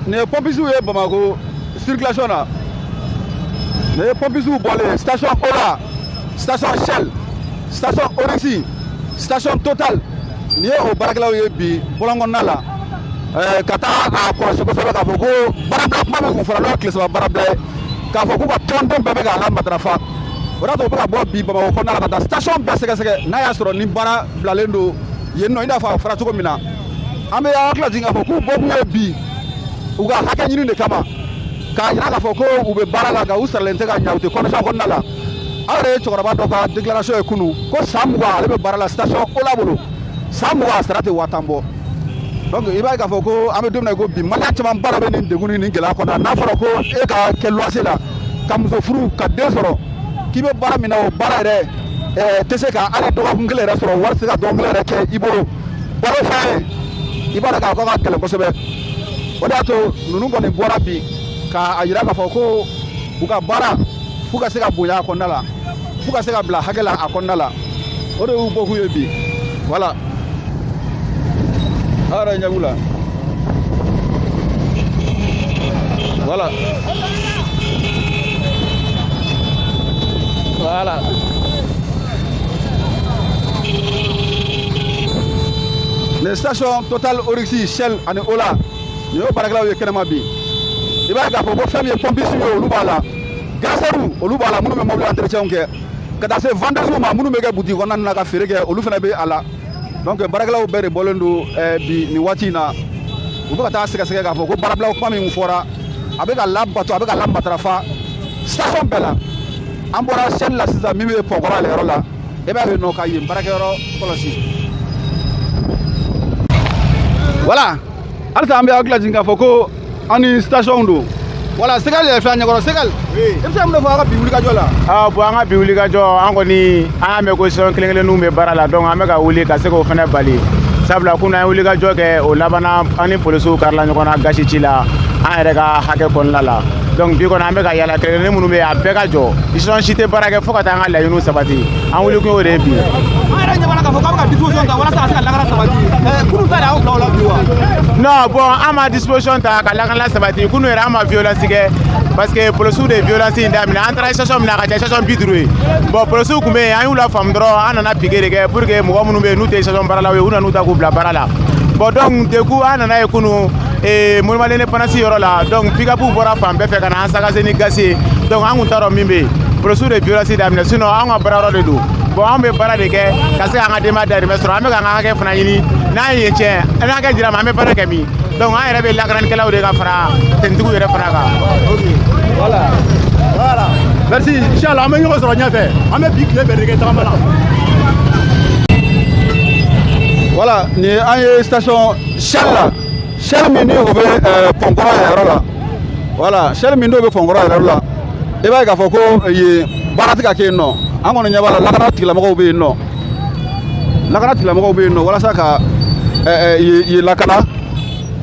Nin ye pɔmpisiw ye Bamakɔ circulation na. Nin ye pɔmpisiw bɔlen ye station Ola, station Shell, station Oryx, station Total. Nin ye o baarakɛlaw ye bi bɔlɔn kɔnɔna la. Ka taa a kɔlɔsi kosɛbɛ k'a fɔ ko baarabila kuma min kun fɔra, n'o ye tile 3 baarabila ye, k'a fɔ k'u ka tɔnden bɛɛ bɛ k'a la matarafa. O de y'a to u bɛ ka bɔ bi Bamakɔ kɔnɔna la ka taa station bɛɛ sɛgɛsɛgɛ, n'a y'a sɔrɔ ni baara bilalen don yen nɔ, i n'a fɔ a fɔra cogo min na. An bɛ hakili lajigin k'a fɔ k'u bɔkun ye bi u ka hakɛ ɲini de kama, k'a jira k'a fɔ ko u bɛ baara la nka u saralen tɛ ka ɲa, u tɛ condition kɔnɔna la. Aw yɛrɛ ye cɛkɔrɔba dɔ ka déclaration ye kunun ko san 20 ale bɛ baara la station Ola bolo, san 20 a sara tɛ 10 000 bɔ. Donc i b'a ye k'a fɔ ko an bɛ don min na i ko bi, maliyɛn camanba de bɛ nin degun ni nin gɛlɛya kɔnɔna. N'a fɔra ko e ka kɛ luwanse la, ka muso furu, ka den sɔrɔ, k'i bɛ baara min na, o baara yɛrɛ tɛ se ka hali dɔgɔkun kelen yɛrɛ sɔrɔ, wari tɛ se ka dɔgɔkun kelen yɛrɛ kɛ i bolo balo fɛn ye, i b'a dɔn k'a fɔ ka gɛlɛn kosɛbɛ. O de y'a to ninnu kɔni bɔra bi k'a jira k'a fɔ ko u ka baara f'u ka se ka bonya a kɔnɔna la, f'u ka se ka bila hakɛ la a kɔnɔna la. O de y'u bɔkun ye bi. Voilà, aw yɛrɛ ɲɛ b'u la. Voilà, voilà. Les stations Total, Oryx, Shell ani Ola, nin y'o baarakɛlaw ye kɛnɛma bi. I b'a ye k'a fɔ ko fɛn min ye pompiste ye, olu b'a la, garageurs olu b'a la, minnu bɛ mobili entretien kɛ, ka taa se vendeurs ma, minnu bɛ kɛ boutique kɔnɔna na ka feere kɛ, olu fana bɛ a la. Donc baarakɛlaw bɛɛ de bɔlen don bi nin waati in na. U bɛ ka taa sɛgɛsɛgɛ k'a fɔ ko baarabila kuma min fɔra, a bɛ ka labato, a bɛ ka lamatarafa station bɛɛ la. An bɔra Shell la sisan, min bɛ pɔnkɔrɔ ale yɔrɔ la, e b'a ye nɔ ka yen baarakɛyɔrɔ kɔlɔsi. Voilà, halisa an bɛ hakili lajigin k'a fɔ ko an ni station don. Voilà, Segal yɛrɛ filɛ an ɲɛkɔrɔ. Segal, i bɛ se ka mun de fɔ aw ka bi wulikajɔ la? Ah bon, an ka bi wulikajɔ, an kɔni an y'a mɛn ko station kelen kelenninw bɛ baara la, donc an bɛ ka wuli ka se k'o fana bali, sabula kunun an ye wulikajɔ kɛ, o labanna an ni polisiw karila ɲɔgɔn na gasi ci la an yɛrɛ ka hakɛ kɔnɔna la. Donc bi kɔni an bɛ ka yala, kelen kelennin minnu bɛ yen, a bɛɛ ka jɔ, station si tɛ baara kɛ fo ka taa an ka laɲiniw sabati. An wuli kun y'o de ye bi. An yɛrɛ ɲɛ b'a la k'a fɔ k'aw bɛ ka disposition ta walasa ka se ka lakana sabati. Kunun ta de y'aw bila o la bi wa? Non, bon, an ma disposition ta ka lakana sabati kunun yɛrɛ, an ma violence kɛ, parce que polisiw de ye violence in daminɛ. An taara station min na, a ka ca station 50 ye. Bon, polisiw tun bɛ yen, an y'u lafaamu dɔrɔn, an nana piquet de kɛ pour que mɔgɔ minnu bɛ yen n'u tɛ station baaralaw ye, u nan'u ta k'u bila baara la. Bon, donc degun an nana ye kunun monument l'Indépendance yɔrɔ la, donc pick-up bɔra fan bɛɛ fɛ ka na an saccager ni gaz ye. Donc an kun t'a dɔn min bɛ yen, polisiw de violence daminɛ, sinon an ka baara yɔrɔ de don. Bon, an bɛ baara de kɛ ka se k'an ka denbaya dahirimɛ sɔrɔ, an bɛ k'an ka hakɛ fana ɲini. N'an ye yen tiɲɛ, n'an hakɛ dira ma, an bɛ baara kɛ min? Donc an yɛrɛ bɛ lakananikɛlaw de ka fara tenitigiw yɛrɛ fana kan. Voilà. Voilà. Merci. Inchallah, an bɛ ɲɔgɔn sɔrɔ ɲɛfɛ. An bɛ bi tile bɛɛ de kɛ tagama la. Voilà, nin ye an ye station Shell la. Shell min ni o bɛ pɔnkɔrɔ yɛrɛ yɔrɔ la. Voilà, Shell min n'o bɛ pɔnkɔrɔ yɛrɛ yɔrɔ la. I b'a ye k'a fɔ ko yen baara tɛ ka kɛ yen nɔ. An kɔni ɲɛ b'a la, lakana tigilamɔgɔw bɛ yen nɔ. Lakana tigilamɔgɔw bɛ yen nɔ walasa ka yen lakana.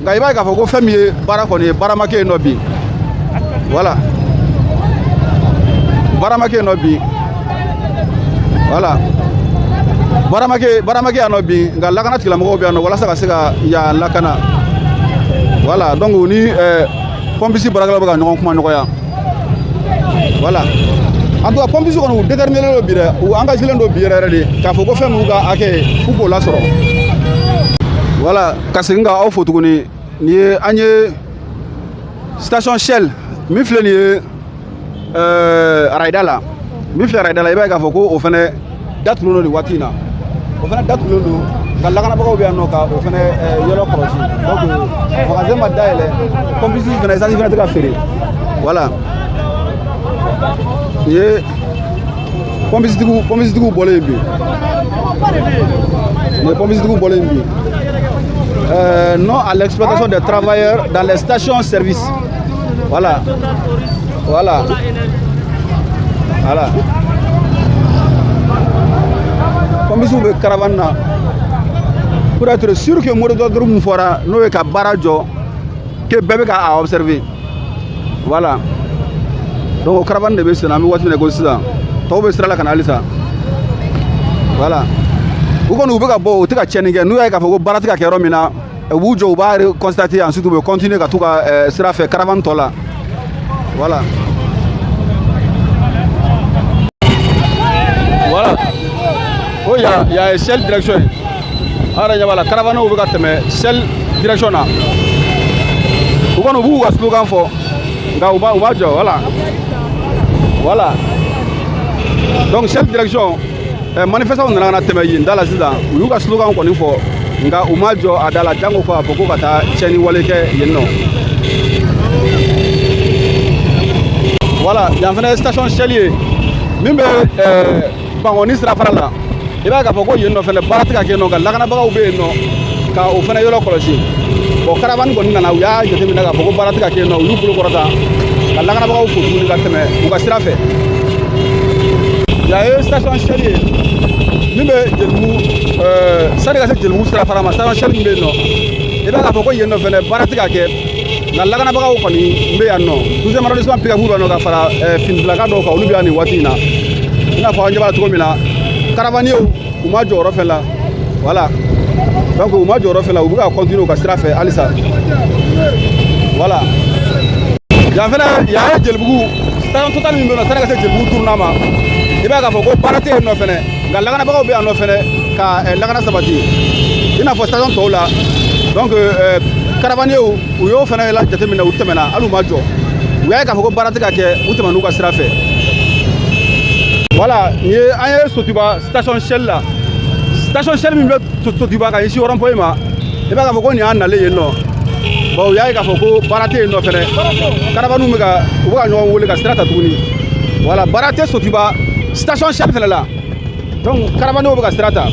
Nka i b'a ye k'a fɔ ko fɛn min ye baara kɔni ye, baara ma kɛ yen nɔ bi. Voilà. Baara ma kɛ yen nɔ bi. Voilà. Baara ma kɛ, baara ma kɛ yan nɔ bi, nka lakana tigilamɔgɔw bɛ yan nɔ walasa ka se ka yan lakana. Voilà, donc u ni pɔmpisi baarakɛlaw bɛ ka ɲɔgɔn kuma ɲɔgɔnya. Voilà. En tout cas, pɔmpisi kɔni, u déterminé don bi dɛ, u engagé don bi yɛrɛ yɛrɛ de k'a fɔ ko fɛn min y'u ka hakɛ ye, k'u k'o lasɔrɔ. Voilà, ka segin ka aw fo tuguni. Nin ye an ye station Shell min filɛ nin ye arayida la, min filɛ arayida la, i b'a ye k'a fɔ ko o fɛnɛ datugulen don nin waati in na. O fɛnɛ datugulen don, nka lakanabagaw bɛ yan nɔ ka o fɛnɛ yɔrɔ kɔlɔsi. Donc magasin ma dayɛlɛ, pɔmpisi fɛnɛ, essence fɛnɛ tɛ ka feere. Voilà, nin ye pɔmpisitigiw bɔlen bi. Nin ye pɔmpisitigiw bɔlen bi. Non à l'exploitation des travailleurs dans les stations-service. Voilà. Voilà. Voilà. Pɔmpisiw bɛ caravane na pour être sûr que mot d'ordre mun fɔra, n'o ye ka baara jɔ, que bɛɛ bɛ ka a observer. Voilà. Donc o caravane de bɛ sen na an bɛ waati min na i ko sisan. Tɔw bɛ sira la ka na halisa. Voilà. U kɔni u bɛ ka bɔ, u tɛ ka tiɲɛni kɛ. N'u y'a ye k'a fɔ ko baara tɛ ka kɛ yɔrɔ min na. U b'u jɔ, u b'a constater, ensuite u bɛ continuer ka t'u ka sira fɛ caravane tɔ la. Voilà. Voilà. O yan ye Shell direction ye. Aw yɛrɛ ɲɛ b'a la, caravane bɛ ka tɛmɛ Shell direction na. U kɔni, u b'u ka slogan fɔ, nka u ma jɔ. Voilà. Voilà. Donc Shell direction, manifestants nana ka na tɛmɛ yen da la sisan. U y'u ka slogan kɔni fɔ, nka u ma jɔ a da la jango k'a fɔ ko ka taa tiɲɛni wale kɛ yen nɔ. Voilà, yan fana ye station Shell ye min bɛ Bankɔni sirafara la. I b'a ye k'a fɔ ko yen nɔ fɛnɛ, baara tɛ ka kɛ yen nɔ, nka lakanabagaw bɛ yen nɔ ka o fɛnɛ yɔrɔ kɔlɔsi. Bon, caravane kɔni nana, u y'a jateminɛ k'a fɔ ko baara tɛ ka kɛ yen nɔ, u y'u bolo kɔrɔta ka lakanabagaw fo tuguni ka tɛmɛ u ka sira fɛ. Yan ye station Shell ye min bɛ Jelibugu, sani ka se Jelibugu sirafara ma. Station Shell min bɛ yen nɔ, i b'a ye k'a fɔ ko yen nɔ fɛnɛ, baara tɛ ka kɛ, nka lakanabagaw kɔni bɛ yan nɔ. 12e arrondissement pick-up bɛ yan nɔ ka fara finitigilaka dɔw kan, olu bɛ yan nin waati in na. I n'a fɔ an ɲɛ b'a la cogo min na, caravaniers u ma jɔ yɔrɔ fɛn la. Voilà, donc u ma jɔ yɔrɔ fɛn la, u bɛ ka continuer u ka sira fɛ halisa. Voilà, yan fɛnɛ, yan ye Jelibugu station Total min bɛ yen nɔ, sani ka se Jelibugu tournant ma. I b'a ye k'a fɔ ko baara tɛ yen nɔ fɛnɛ, nka lakanabagaw bɛ yan nɔ fɛnɛ ka lakana sabati i n'a fɔ station tɔw la. Donc caravaniers, u y'o fɛnɛ la jateminɛ, u tɛmɛna, hali u ma jɔ. U y'a ye k'a fɔ ko baara tɛ ka kɛ, u tɛmɛn'u ka sira fɛ. Voilà, nin ye an ye Sotuba station Shell la. Station Shell min bɛ Sotuba ka ɲɛsin rond-point ma, i b'a ye k'a fɔ ko nin y'an nalen yen nɔ. Bon, u y'a ye k'a fɔ ko baara tɛ yen nɔ fɛnɛ, caravaniw bɛ ka u bɛ ka ɲɔgɔn wele ka sira ta tuguni. Voilà, baara tɛ Sotuba station Shell fɛnɛ la, donc caravaniw bɛ ka sira ta.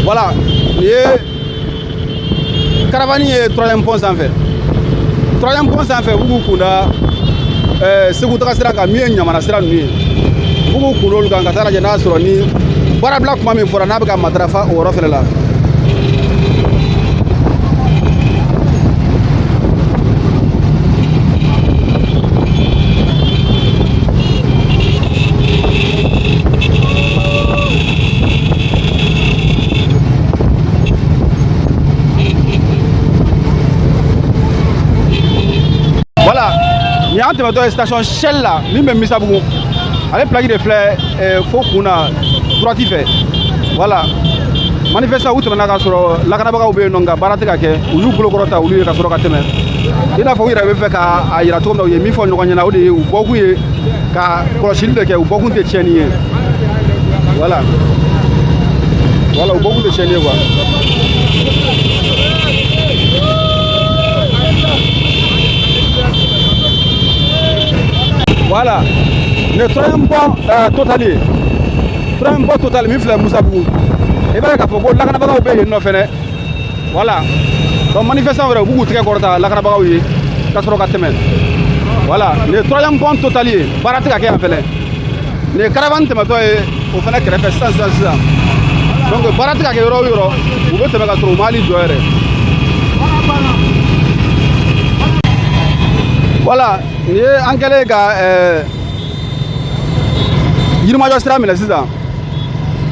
Voilà, nin ye caravane ye troisième pont sanfɛ. Troisième pont sanfɛ, u b'u kunda Segu taga sira kan, min ye Ɲamana sira ninnu ye. U b'u kun olu kan ka taa lajɛ n'a sɔrɔ ni baarabila kuma min fɔra, n'a bɛ ka matarafa o yɔrɔ fɛnɛ la. Voilà, nin y'an tɛmɛtɔ ye station Shell la min bɛ Misabugu. Ale plaque de filɛ fo kun na droite fɛ. Voilà, manifestant u tɛmɛna ka sɔrɔ lakanabagaw bɛ yen nɔ, nka baara tɛ ka kɛ. U y'u bolo kɔrɔta olu ye ka sɔrɔ ka tɛmɛ, i n'a fɔ u yɛrɛ bɛ fɛ ka a yira cogo min na. U ye min fɔ ɲɔgɔn ɲɛna, o de ye u bɔkun ye ka kɔlɔsili de kɛ, u bɔkun tɛ tiɲɛni ye. Voilà, voilà, u bɔkun tɛ tiɲɛni ye quoi. Voilà, le troisième pont Total ye, troisième pont Total min filɛ Musabugu, i b'a ye k'a fɔ ko lakanabagaw bɛ yen nɔ fɛnɛ. Voilà, donc manifestant wɛrɛ, u b'u k'u tɛgɛ kɔrɔta lakanabagaw ye ka sɔrɔ ka tɛmɛ. Voilà, nin ye troisième pont Total ye, baara tɛ ka kɛ yan fɛnɛ. Nin ye caravane tɛmɛtɔ ye o fɛnɛ kɛrɛfɛ sisan sisan sisan. Donc baara tɛ ka kɛ yɔrɔ o yɔrɔ, u bɛ tɛmɛ ka sɔrɔ u ma hali jɔ yɛrɛ. Voilà, nin ye an kɛlen ka Yirimajɔ sira minɛ sisan.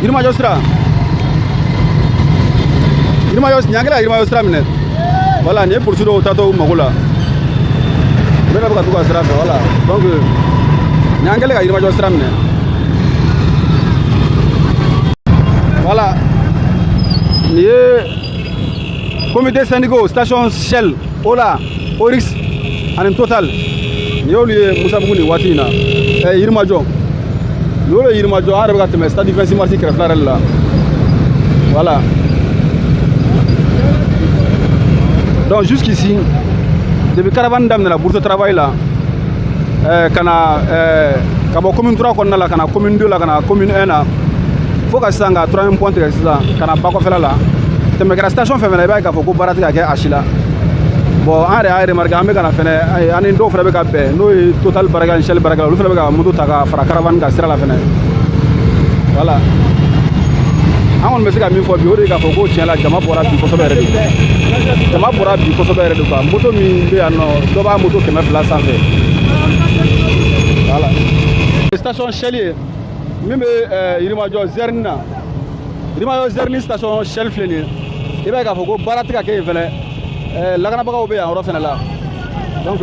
Yirimajɔ sira, Yirimajɔ, nin y'an kɛlen ka Yirimajɔ sira minɛ. Voilà, nin ye polisi dɔw taatɔ u mago la, u bɛ ka t'u ka sira fɛ. Voilà, donc nin y'an kɛlen ka Yirimajɔ sira minɛ. Voilà, nin ye comité syndical station Shell, Ola, Oryx ani Total. Nin y'olu ye Musabugu nin waati in na. Yirimajɔ, nin y'olu ye Yirimajɔ. An yɛrɛ bɛ ka tɛmɛ stade 26 mars kɛrɛfɛla yɛrɛ de la. Voilà, donc jusqu'ici, depuis caravane daminɛna bourse travail la, ka na ka bɔ commune 3 kɔnɔna la ka na commune 2 la, ka na commune 1 na, fo ka sisan ka troisième pont tigɛ sisan ka na bakɔfɛla la, tɛmɛ kɛra station fɛn fɛn na, i b'a ye k'a fɔ ko baara tɛ ka kɛ a si la. Bon, an yɛrɛ y'a remarqué, an bɛ ka na fɛnɛ, an ni dɔw fɛnɛ bɛ ka bɛn, n'o ye Total baarakɛla ni Shell baarakɛla, olu fɛnɛ bɛ ka moto ta ka fara caravane kan sira la fɛnɛ. Voilà, an kɔni bɛ se ka min fɔ bi, o de ye k'a fɔ ko tiɲɛ la, jama bɔra bi kosɛbɛ yɛrɛ de. Jama bɔra bi kosɛbɛ yɛrɛ de quoi. Moto min bɛ yan nɔ, dɔ b'a moto 200 sanfɛ. Voilà, station Shell ye min bɛ Yirimajɔ Zɛrini na. Yirimajɔ Zɛrini station Shell filɛ nin ye. I b'a ye k'a fɔ ko baara tɛ ka kɛ yen fɛnɛ. Lakanabagaw bɛ yan yɔrɔ fana la. Donc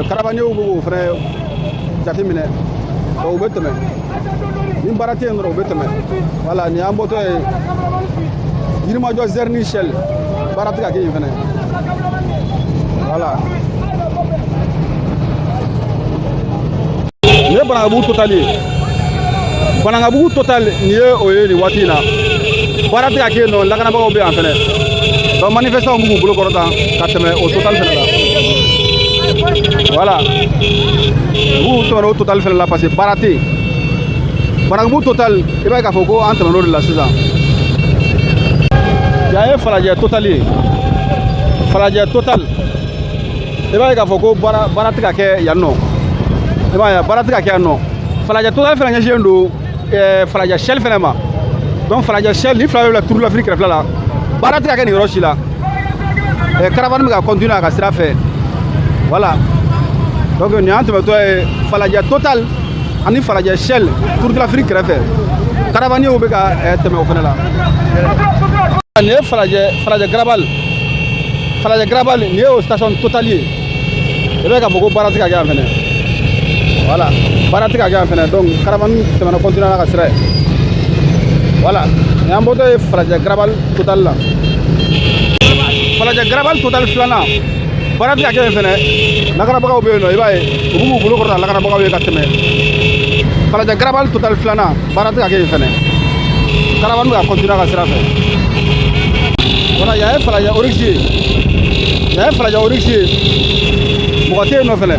caravaniers bɛ k'o fana jateminɛ. Donc u bɛ tɛmɛ. Ni baara tɛ yen dɔrɔn u bɛ tɛmɛ. Voilà, nin y'an bɔtɔ ye Yirimajɔ Zɛrini Shell, baara tɛ ka kɛ yen fana. Voilà. Nin ye Banankabugu Total ye. Banankabugu Total nin ye o ye nin waati in na. Baara tɛ ka kɛ yen nɔ, lakanabagaw bɛ yan fana. Donc manifestants b'u bolo kɔrɔta ka tɛmɛ o Total fana la. Voilà. U b'u tɛmɛ o Total fana la parce que baara tɛ yen. Banankabugu Total, i b'a ye k'a fɔ ko an tɛmɛn'o de la sisan. Yan ye Falajɛ Total ye. Falajɛ Total. I b'a ye k'a fɔ ko baara tɛ ka kɛ yan nɔ. I b'a ye baara tɛ ka kɛ yan nɔ. Falajɛ Total fana ɲɛsinnen don Falajɛ Shell fana ma. Donc Falajɛ Shell ni fila bɛ bila Tour l'Afrique kɛrɛfɛla la. Baara tɛ ka kɛ nin yɔrɔ si la. Caravane bɛ ka continuer a ka sira fɛ. Voilà. Donc nin y'an tɛmɛtɔ ye Falajɛ Total ani Falajɛ Shell Tour de l'Afrique kɛrɛfɛ. Caravaniers bɛ ka tɛmɛ o fana la. Nin ye Falajɛ Garabal. Falajɛ Garabal nin ye o station Total ye. I b'a ye k'a fɔ ko baara tɛ ka kɛ yan fɛnɛ. Voilà, baara tɛ ka kɛ yan fɛnɛ, donc caravane tɛmɛna continuer n'a ka sira ye. Voilà, nin y'an bɔtɔ ye Falajɛ Garabal Total la. Falajɛ Garabal Total filanan, baara tɛ ka kɛ yen fɛnɛ. Lakanabagaw bɛ yen nɔ, i b'a ye u b'u bolo kɔrɔta lakanabagaw ye ka tɛmɛ. Falajɛ Garabal Total filanan, baara tɛ ka kɛ yen fɛnɛ. Caravane bɛ ka continuer a ka sira fɛ. Voilà, yan ye Falajɛ Oryx ye. Yan ye Falajɛ Oryx ye. Mɔgɔ tɛ yen nɔ fɛnɛ.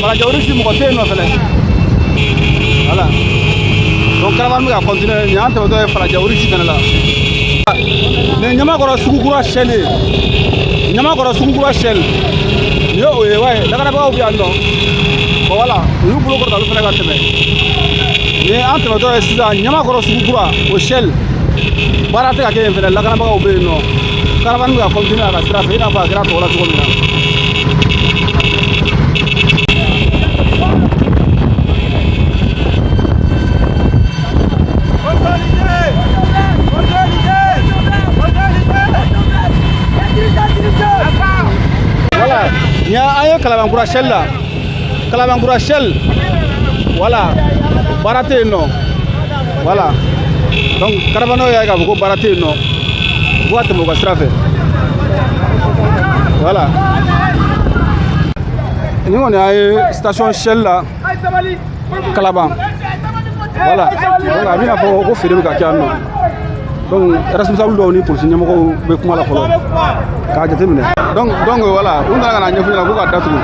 Falajɛ Oryx mɔgɔ tɛ yen nɔ fɛnɛ. Voilà. Donc caravane bɛ ka continuer, nin y'an tɛmɛtɔ ye Falajɛ Oryx fɛnɛ la. Nin ye Ɲamakɔrɔ Sugukura Shell ye. Ɲamakɔrɔ Sugukura Shell. Nin ye o ye wa lakanabagaw bɛ yan nɔ. Bon voilà, u y'u bolo kɔrɔta olu fɛnɛ ka tɛmɛ. Nin ye an tɛmɛtɔ ye sisan Ɲamakɔrɔ Sugukura o Shell. Baara tɛ ka kɛ yen fɛnɛ, lakanabagaw bɛ yen nɔ. Caravane bɛ ka continuer a ka sira fɛ i n'a fɔ a kɛra tɔw la cogo min na. Voilà, nin y'an ye Kalabankura Shell la. Kalabankura Shell. Voilà, baara tɛ yen nɔ. Voilà. Donc caravane y'a ye k'a fɔ ko baara tɛ yen nɔ. U bɛ ka tɛmɛ u ka sira fɛ. Voilà. Nin kɔni y'an ye station Shell la Kalaban. Voilà. Donc a bɛ n'a fɔ ko feere bɛ ka kɛ yan nɔ. Donc responsable dɔw ni polisi ɲɛmɔgɔw bɛ kuma la fɔlɔ k'a jateminɛ. Donc voilà, u nana ka na ɲɛfɔ ɲɛna k'u ka datugu.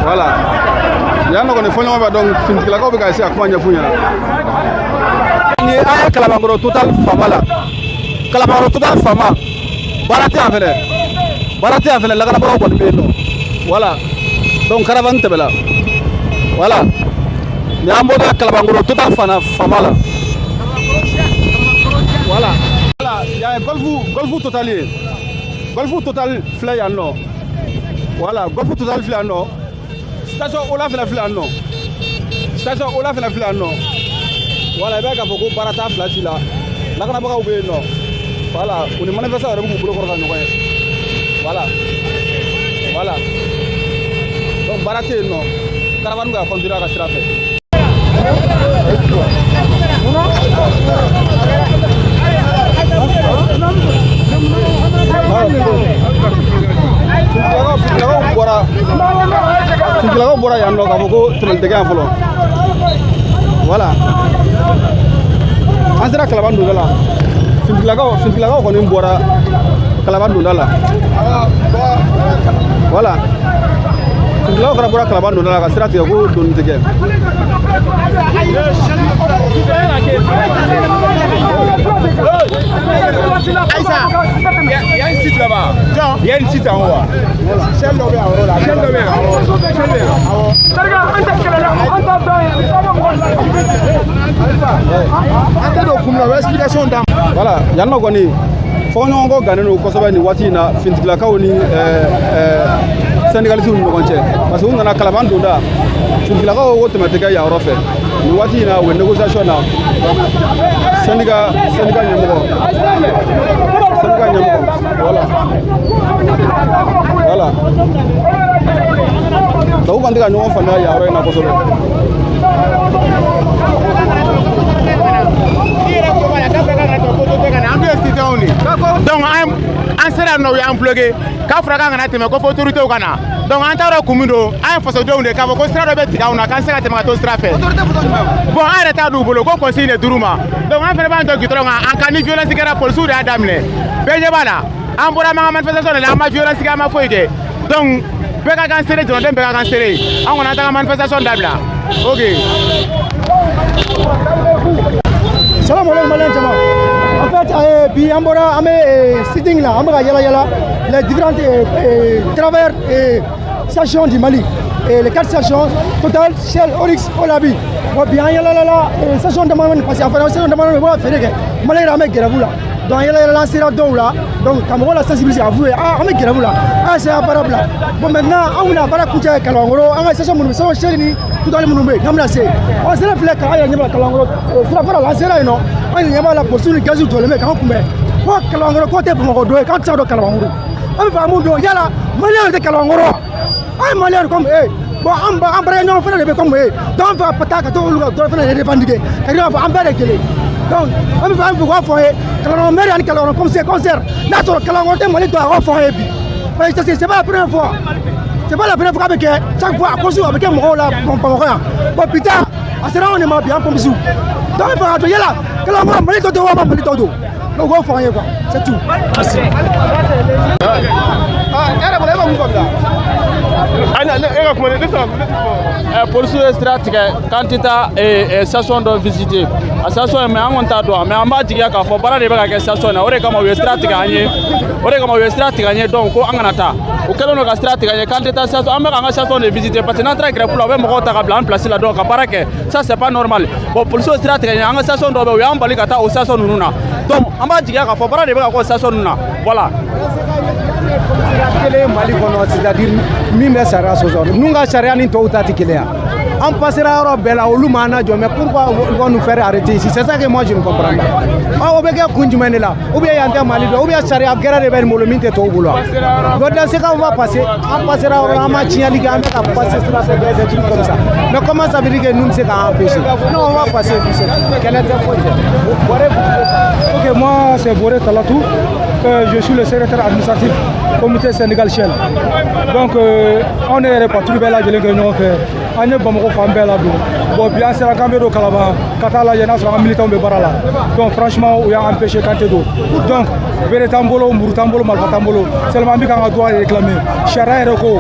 Voilà. Yan nɔ kɔni fɔɲɔgɔn bɛ, donc finitigilakaw bɛ ka essayer ka kuma ɲɛf'u ɲɛna. Nin ye an ye Kalabankɔrɔ Total faama la. Kalabankɔrɔ Total faama, baara tɛ yan fɛnɛ. Baara tɛ yan fɛnɛ, lakanabagaw kɔni bɛ yen nɔ. Voilà. Donc caravane tɛmɛla. Voilà. Nin y'an bɔtɔ Kalabankɔrɔ Total fana faama la. Voilà. Voilà, yan ye Golf Total ye. Golf Total filɛ yan nɔ. Voilà, Golf Total filɛ yan nɔ. Station Ola fana filɛ yan nɔ. Station Ola fana filɛ yan nɔ. Voilà, i b'a ye k'a fɔ ko baara t'a fila si la. Lakanabagaw bɛ yen nɔ. Voilà, u ni manifestant yɛrɛ bɛ k'u bolo kɔrɔta ɲɔgɔn ye. Voilà. Voilà. Donc baara tɛ yen nɔ. Caravane bɛ ka continuer a ka sira fɛ. Finitigilakaw bɔra yan nɔ k'a fɔ ko tɛmɛli tɛ kɛ yan fɔlɔ. Voilà. An sera Kalaban donda la. Finitigilakaw kɔni bɔra Kalaban donda la. Voilà. Finitigilakaw fana bɔra Kalaban donda la ka sira tigɛ ko donni tɛ kɛ. Aïssa, il y a une site là-bas. Il y a une site en haut. Shell dɔ bɛ yan yɔrɔ la. Shell dɔ bɛ yan. Shell bɛ yan. An tɛ don kun min na, o bɛ explication d'an ma. Voilà, yan nɔ kɔni fɔɲɔgɔnkɔ gannen don kosɛbɛ nin waati in na finitigilakaw ni syndicalistes ni ɲɔgɔn cɛ, parce que u nana Kalaban donda, finitigilakaw ko tɛmɛ tɛ kɛ yan yɔrɔ fɛ. Nin waati in na u bɛ négociation na. Syndicat ɲɛmɔgɔ, voilà. Voilà, donc u kɔni tɛ ka ɲɔgɔn faamuya yan yɔrɔ in na kosɛbɛ. Donc an sera yan nɔ, u y'an bloqué k'a fɔra k'an kana tɛmɛ, ko fo autorité ka na. Donc an t'a dɔn kun min don. An ye fasodenw de k'a fɔ ko sira dɔ bɛ tigɛ anw na, k'an se ka tɛmɛ ka t'o sira fɛ. Bon, an yɛrɛ t'a d'u bolo ko consigne de dir'u ma. Donc an fana b'an jɔ goudron kan en cas ni violence kɛra. Polisiw de y'a daminɛ, bɛɛ ɲɛ b'a la. An bɔra an ka manifestation de la, an ma violence kɛ, an ma foyi kɛ. Donc bɛɛ ka kan seere, jamanaden bɛɛ ka kan seere. An kɔni, an t'an ka manifestation dabila. Ok. Salam alaikum malien jama. En fait, bi an bɔra, an bɛ sitting la, an bɛ ka yala yala les différentes travers stations du Mali. Et les quatre stations, Total, Shell, Oryx, Olabi. Bon, bi an yala la station damadɔni, parce que a fɔra station damadɔni u bɛ ka feere kɛ. Mali yɛrɛ, an bɛ grève la. Donc an yala yala, an sera dɔw la. Donc ka mɔgɔw la sensibiliser a f'u ye, ah, an bɛ grève la, an se baara bila. Bon, maintenant an bɛna baara kuncɛ Kalabankɔrɔ, an ka station minnu bɛ, station Shell ni Total minnu bɛ yen, n'an bɛna se. An sera filɛ k'an yɛrɛ ɲɛ b'a la Kalabankɔrɔ sirafara la, an sera yen nɔ, an ɲɛ b'a la, polisiw ni gaziw jɔlen bɛ k'an kunbɛn. Ko Kalabankɔrɔ ko tɛ Bamakɔ dɔ ye, k'an tɛ se ka don Kalabankɔrɔ. An bɛ fɛ ka mun dɔn? Yala maliyɛnw tɛ Kalabankɔrɔ wa? An ye maliyɛn comme e. Bon, an ba an baarakɛɲɔgɔn fana de bɛ comme e. Donc an fɛ ka taa ka t'olu ka dɔ fana de revendiquer ka kila k'a fɔ an bɛɛ de kelen. Donc an bɛ fɛ k'a fɔ an ye, Kalabankɔrɔ maire ani Kalabankɔrɔ commissaire concert, n'a sɔrɔ Kalabankɔrɔ tɛ Mali dɔn, a k'o fɔ an ye bi. Parce que c'est pas la première fois, c'est pas la première fois k'a bɛ kɛ. Chaque fois a cause a bɛ kɛ mɔgɔw la Bamakɔ yan. Bon, bi ta a sera anw de ma bi, an pompistes. Donc an bɛ fɛ k'a dɔn, yala Kalabankɔrɔ Mali dɔ tɛ wa, Mali dɔ don? Donc u k'o fɔ an ye quoi, c'est tout. Merci. Ah, e yɛrɛ bolo, e ma mun faamuya? E ka kuma, ne tɛ Ɛ, polisiw ye sira tigɛ k'an tɛ taa station dɔ visiter. A station ye, mais an kɔni t'a dɔn, mais an b'a jigiya k'a fɔ baara de bɛ ka kɛ station na. O de kama u ye sira tigɛ an ye, o de kama u ye sira tigɛ an ye. Donc ko an kana taa. U kɛlen don ka sira tigɛ an ye k'an tɛ taa station. An bɛ k'an ka station de visiter, parce que n'an taara grève la, u bɛ mɔgɔw ta ka bila an place la, donc ka baara kɛ, ça c'est pas normal. Bon, polisiw ye sira tigɛ an ye, an ka station dɔw bɛ yen, u y'an bali ka taa o station ninnu na. Donc an b'a jigiya k'a fɔ baara de bɛ ka kɛ o station ninnu na, voilà. Kelen Mali kɔnɔ, c'est à dire min bɛ sariya sɔsɔ, ninnu ka sariya ni tɔw ta tɛ kelen ye. An passera yɔrɔ bɛɛ la, olu m'an lajɔ, mais pourquoi ils vont nous faire arrêter ici? C'est ça que moi je ne comprends pas. O bɛ kɛ kun jumɛn de la? Ou bien yan tɛ Mali dɔn, ou bien sariya gɛrɛ de bɛ nin bolo min tɛ tɔw bolo wa? Bon, dans ce cas on va passer. An passera yɔrɔ la, an ma tiɲɛli kɛ, an bɛ ka passer sira fɛ, des trucs comme ça. Mais comment ça veut dire que nous bɛ se k'an empêcher? Non, on va passer, kɛlɛ tɛ, foyi tɛ. Ok, moi c'est Boré Talatou, je suis le secrétaire administratif comité syndical Shell. Donc anw ne yɛrɛ patrouille bɛɛ lajɛlen kɛ ɲɔgɔn fɛ, an ye Bamakɔ fan bɛɛ ladon. Bon, bi an sera k'an bɛ don Kalaban ka taa lajɛ n'a sɔrɔ an ka militants bɛ baara la. Donc franchement, u y'an empêché k'an tɛ don. Donc bere t'an bolo, muru t'an bolo, marifa t'an bolo, seulement an bɛ k'an ka droit réclamer. Sariya yɛrɛ ko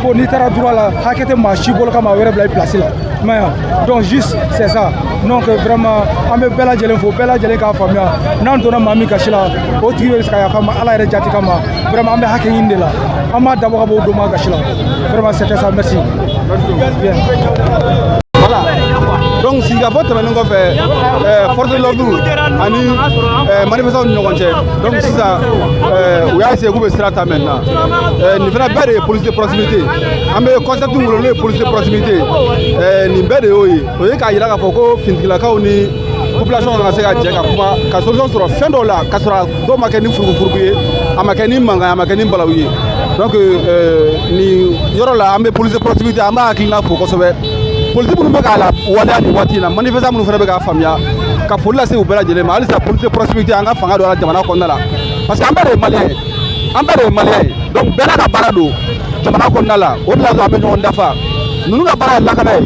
ko n'i taara droit la, hakɛ tɛ maa si bolo ka maa wɛrɛ bila i place la. I m'a ye wa? Donc juste c'est ça. Donc vraiment, an bɛ bɛɛ lajɛlen fo, bɛɛ lajɛlen k'a faamuya, n'an donna maa min gasi la, o tigi bɛ se ka yafa ma Ala yɛrɛ jati kama. Vraiment, an bɛ hakɛ ɲini de la, an b'a dabɔ ka bɔ o don ma gasi la. Vraiment, c'était ça, merci bien. Voilà, donc sigikafɔ tɛmɛnen kɔfɛ force de l'ordre ani manifestants ni ɲɔgɔn cɛ, donc sisan u y'a essayé k'u bɛ sira ta maintenant. Nin fana bɛɛ de ye police de proximité. An bɛ concept min bolo, n'o ye police de proximité, nin bɛɛ de y'o ye. O ye k'a yira k'a fɔ ko finitigilakaw ni population ka se ka jɛ ka kuma ka solution sɔrɔ fɛn dɔw la, ka sɔrɔ dɔw ma kɛ ni furugufurugu ye, a ma kɛ ni mankan ye, a ma kɛ ni balawu ye. Donc nin yɔrɔ la, an bɛ police de proximité, an b'a hakilina fo kosɛbɛ. Polisi minnu bɛ k'a la waleya nin waati in na, manifestant minnu fana bɛ k'a faamuya, ka foli lase u bɛɛ lajɛlen ma. Halisa police de proximité, an ka fanga don a la jamana kɔnɔna la, parce que an bɛɛ de ye maliyɛn ye, an bɛɛ de ye maliyɛn ye. Donc bɛɛ n'a ka baara don jamana kɔnɔna la, o de la an bɛ ɲɔgɔn dafa. Ninnu ka baara ye lakana ye,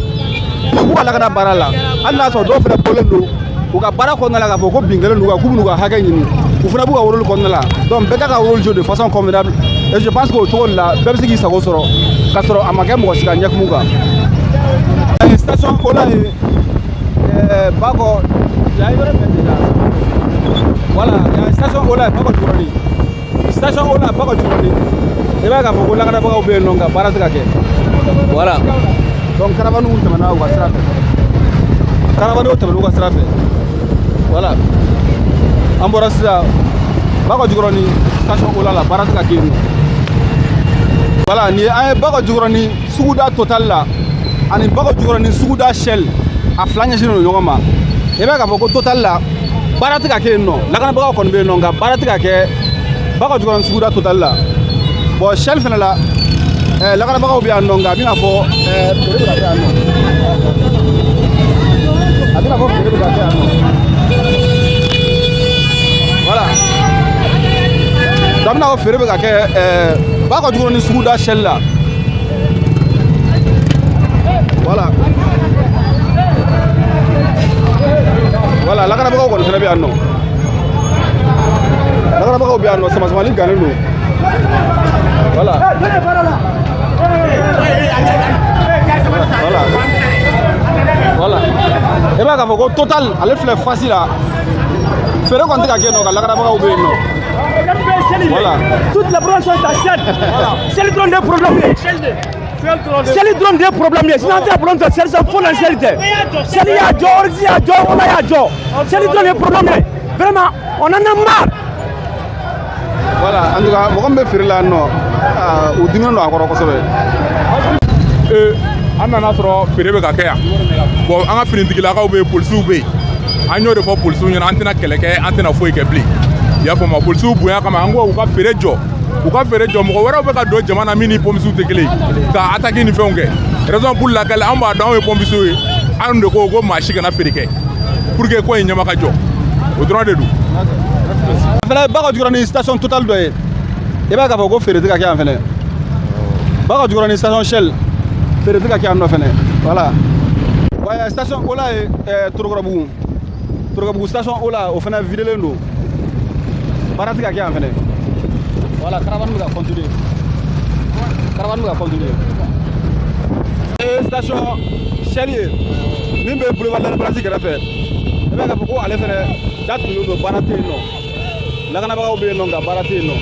bi k'u ka lakana baara la, hali n'a sɔrɔ dɔw fana bɔlen don u ka baara kɔnɔna la k'a fɔ ko bin kɛlen don, k'u b'u ka hakɛ ɲini, u fana b'u ka rôle kɔnɔna la. Donc bɛɛ ka ka rôle jouer de façon convenable et je pense que o cogo de la, bɛɛ bɛ se k'i sago sɔrɔ k'a sɔrɔ a ma kɛ mɔgɔ si ka ɲɛkumu kan. Station Ola ye Bakɔ yan yɔrɔ bɛɛ déjà. Voilà, yan station Ola ye Bakɔ Jukɔrɔni, station Ola Bakɔ Jukɔrɔni. I b'a ye k'a fɔ ko lakanabagaw bɛ yen nɔ, nka baara tɛ ka kɛ. Voilà, donc caravane tɛmɛna u ka sira fɛ, caravane tɛmɛna u ka sira fɛ. Voilà, an bɔra sisan Bakɔ Jukɔrɔni station Ola la, baara tɛ ka kɛ yen nɔ. Voilà, nin ye an ye Bakɔ Jukɔrɔni suguda Total la ani Bakɔ Jukɔrɔni suguda Shell, a fila ɲɛsinnen don ɲɔgɔn ma. I b'a ye k'a fɔ ko Total la, baara tɛ ka kɛ yen nɔ, lakanabagaw kɔni bɛ yen nɔ, nka baara tɛ ka kɛ Bakɔ Jukɔrɔni suguda Total la. Bon, Shell fɛnɛ la, lakanabagaw bɛ yan nɔ, nka a bɛna fɔ feere bɛ ka kɛ yan nɔ, a bɛna fɔ feere bɛ ka kɛ yan nɔ. Voilà, donc a bɛna fɔ feere bɛ ka kɛ Ba ka Jikɔrɔni suguda Shell la. Voilà, lakanabagaw kɔni fɛnɛ bɛ yan nɔ, lakanabagaw bɛ yan nɔ, sama samali gannen don. Voilà, i b'a k'a fɔ ko Total, ale filɛ face la, feere kɔni tɛ ka kɛ yen nɔ, ka lakanabagaw bɛ yen nɔ. Voilà. Toutes les problèmes sont à Shell. Shell dɔrɔn de ye problème ye. Shell dɔrɔn de ye problème ye. Sinon an tɛ problème tɛ Shell sa, fo na Shell tɛ. Shell y'a jɔ, Oryx y'a jɔ, Ola y'a jɔ. Shell dɔrɔn de ye problème ye. Vraiment, on en a marre. Voilà, en tout cas, mɔgɔ min bɛ feere la yan nɔ, u diminen don a kɔrɔ kosɛbɛ. Ee, an nana sɔrɔ feere bɛ ka kɛ yan. Bon, an ka finitigilakaw bɛ yen, polisiw bɛ yen. An y'o de fɔ polisiw ɲɛna, an tɛna kɛlɛ kɛ, an tɛna foyi kɛ bilen, i y'a faamu? Polisiw bonya kama, an ko u ka feere jɔ, u ka feere jɔ. Mɔgɔ wɛrɛw bɛ ka don jama na min ni pɔmpisiw tɛ kelen ye, ka attaque ni fɛnw kɛ, raison pour laquelle an b'a dɔn anw ye pɔmpisiw ye. Anw de ko ko maa si kana feere kɛ pour que ko in ɲɛma ka jɔ, o dɔrɔn de don. Fɛnɛ Ba ka Jikɔrɔni station Total dɔ ye, i b'a k'a fɔ ko feere tɛ ka kɛ yan fɛnɛ. Ba ka Jikɔrɔni station Shell, feere tɛ ka kɛ yan nɔ fɛnɛ. Voilà, wa station Ola ye Torokɔrɔbugu, Torokɔrɔbugu station Ola, o fɛnɛ videlen don, baara tɛ ka kɛ yan fɛnɛ. Voilà, caravane bɛ ka continuer, caravane bɛ ka continuer. Station Shell ye min bɛ boulevard l'Indépendance kɛrɛfɛ, i b'a k'a fɔ ko ale fɛnɛ datugulen don, baara tɛ yen nɔ, lakanabagaw bɛ yen nɔ, nka baara tɛ yen nɔ.